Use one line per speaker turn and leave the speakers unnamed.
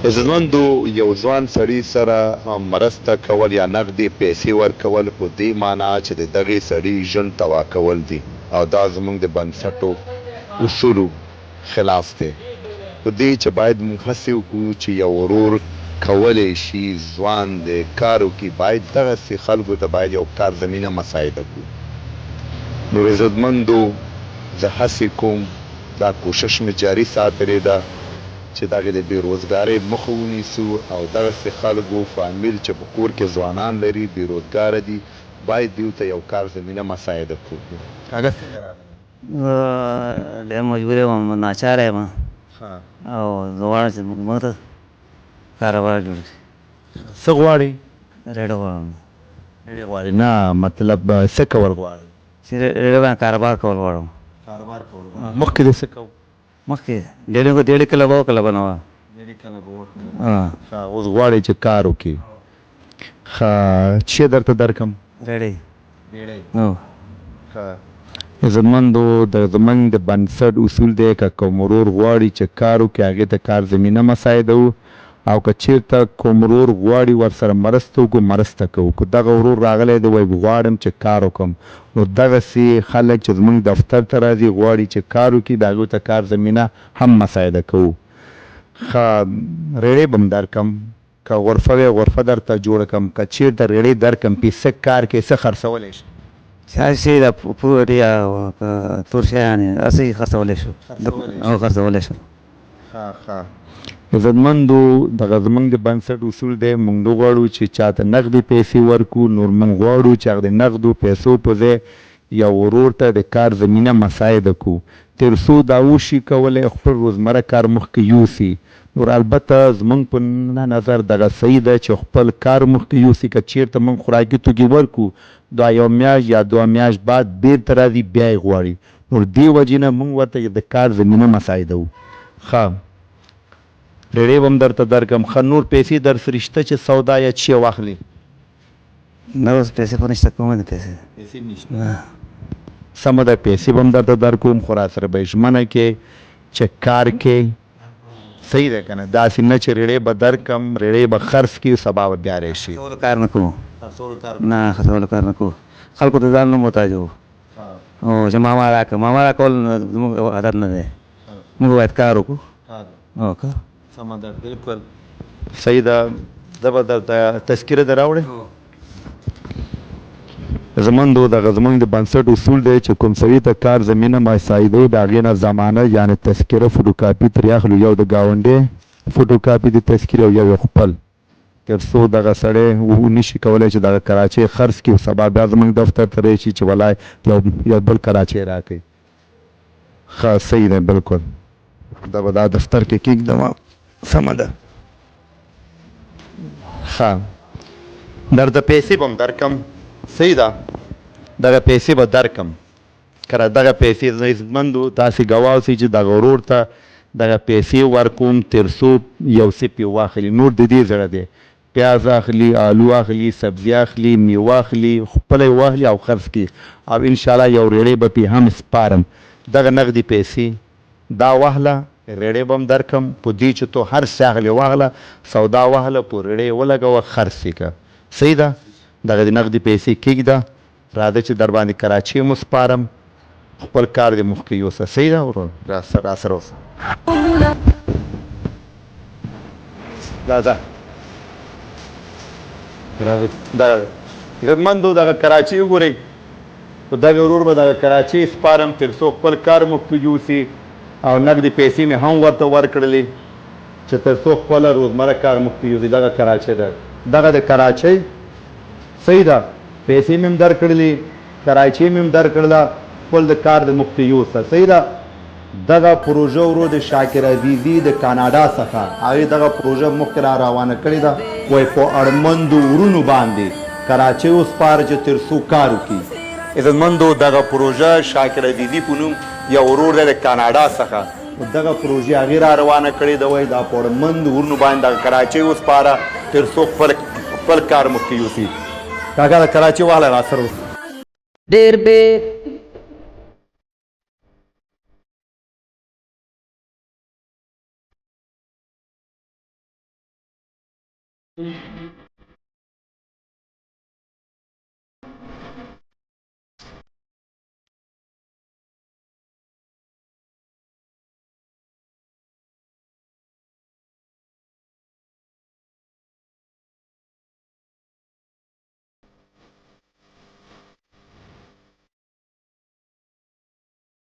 عزتمندو یو ځوان سړي سره مرسته کول یا نغدې پیسې ورکول په دې مانا چې د دغې سړي ژوند تباه کول دي او دا زموږ د بنسټو اصولو خلاف دی. په دې چې باید موږ هڅې وکړو چې یو ورور کولی شي ځوان دی کار وکړي باید دغسې خلکو ته باید یو کار زمینه مساعده کړو. نو عزتمندو زه هڅې کوم دا کوشش مې جاري ساتلې ده. چې دغې د بې روزګارۍ مخه ونیسو او دغسې خلکو فامیل چې په کور کې ځوانان لري بې روزګاره دي باید دیو ته یو کار زمینه مساعده کړو. کاکا څنګه راغلی؟
زه ډېر مجبور یم، ناچاره یم او زه غواړم چې موږ ته کاروبار جوړ کړي.
څه غواړې؟
رېړه غواړم.
رېړې غواړې؟ نه مطلب څه کول غواړې؟
چې رېړه باندې کاروبار کول غواړم.
کاروبار کول غواړې. مخکې دې څه کول؟
مخکې ډېرې ډېرې کله به کله به نه وه.
ډېرې کله به وه. ښه اوس غواړې چې کار وکړې. ښه چی درته درکم؟
رېړۍ.
رېړۍ.
هو.
ښه عزتمندو د زمونږ د بنسټ اصول دی که کوم ورور غواړي چې کار وکړي هغې ته کار زمینه مساعدوو او که چیرته کوم ورور غواړي ورسره مرسته وکړو مرسته کوو که دغه ورور راغلی دی وایي غواړم چې کار وکړم نو دغسې خلک چې زمونږ دفتر ته راځي غواړي چې کار وکړي د هغوی ته کار زمینه هم مساعده کوو. ښه رېړې به هم درکړم که غرفه وی غرفه درته جوړه کړم که چیرته رېړې درکړم پې څه کار کوې څه خرڅولی شې؟
چې هر شی دا پوره دی که تور شیان یې هر څه یې خرڅولی شو او خرڅولی شو.
ښه ښه عزتمندو دغه زمونږ د بنسټ اصول دی مونږ نه غواړو چې چاته نغدې پیسې ورکړو نور مونږ غواړو چې هغه د نغدو پیسو په ځای یو ورور ته د کار زمینه مساعده کړو تر څو دا وشي کولی خپل روزمره کار مخکې یوسي نور البته زمونږ په نظر دغه صحیح ده چې خپل کار مخکې یوسي که چیرته مونږ خوراکي توکي ورکړو دا یو میاشت یا دوه میاشت بعد بیرته راځي بیا یې غواړي نور دې وجې نه مونږ ورته د کار زمینه مساعدوو. ښه ریړې به هم درته درکړم. ښه نور پیسې درسره شته چې سودا یا چی واخلې؟
نه اوس پیسې خو نشته کومې دي پیسې؟
پیسې نشته. نه. سمه ده پیسې به هم درته درکوم خو راسره به ژمنه کې چې کار کې صحیح ده کنه داسې نه چې ریړې به درکم ریړې به خرڅ کړي سبا به بیا راشي.
خرڅولو کار نه کوو.
خرڅولو کار
نه خرڅولو کار نه کوو خلکو ته ځان نه محتاجوو. او چې ماما راکړه ماما راکول زموږ عادت نه دی موږ باید کار وکړو او که
سمه ده بالکل صحیح ده زه به درته تذکره در راوړې زموږ دغه زموږ د بنسټ اصول دی چې کوم سړي ته کار زمینه مساعدوو د هغې نه ضمانت یعنې تذکره فوټو کاپي ترې اخلو یو د ګاونډی فوټو کاپي د تذکرې او یو یې خپل تر څو دغه سړی ونشي کولای چې دغه کراچۍ خرڅ کړي او سبا بیا زموږ دفتر ته راشي چې ولا یو یو بل کراچۍ راکړئ. ښه صحیح دی بلکل. دا به دا دفتر کې کېږدم سمه ده. ښه درته پیسې به هم درکړم صحیح ده دغه پیسې به درکړم. کره دغه پیسې عزتمندو تاسې ګواه اوسئ چې دغه ورور ته دغه پیسې ورکوم تر څو یو څه پې واخلي نور ددې زړه دی پیاز اخلي آلو اخلي سبزي اخلي میوه اخلي خپله یې واخلي او خرڅ کړي او ان شاءالله یو ریړې به پې هم سپارم دغه نغدې پیسې دا واخله ریړې به هم درکړم په دې چې ته هر څه اخلې واخله سودا واخله په ریړې یې ولګوه خرڅ یې کړه صحیح ده دغه دې نغدې پیسې کیږده راځه چې درباندې کراچۍ مو سپارم خپل کار دې مخکې یوسه صحیح ده ورور راسره اوسه راځه دغه عزتمندو دغه کراچۍ وګورئ په دغه ورور به دغه کراچۍ سپارم تر څو خپل کار مخکې یوسي او نغدې پیسې مې هم ورته ورکړلې چې تر څو خپله روزمره کار مخکې یوسي دغه کراچۍ ده دغه د کراچۍ صحیح ده پیسې مې هم درکړلې کراچۍ مې هم درکړله خپل د کار د مخکې یوسه صحیح ده دغه پروژه ورو د شاکر عزیزي د کاناډا څخه هغې دغه پروژه مخکې را روانه کړې ده وایي په اړمندو ورونو باندې کراچۍ وسپاره چې تر څو کار وکړي. عزتمندو دغه پروژه شاکر عزیزي په نوم یو ورور دی د کاناډا څخه نو دغه پروژې هغې را روانه کړې ده وایي دا په اړمندو ورونو باندې دغه کراچۍ وسپاره تر څو خپل خپل کار مخکې یوسي. کاکا د کراچۍ واله راسره اوسه.
ډېر بې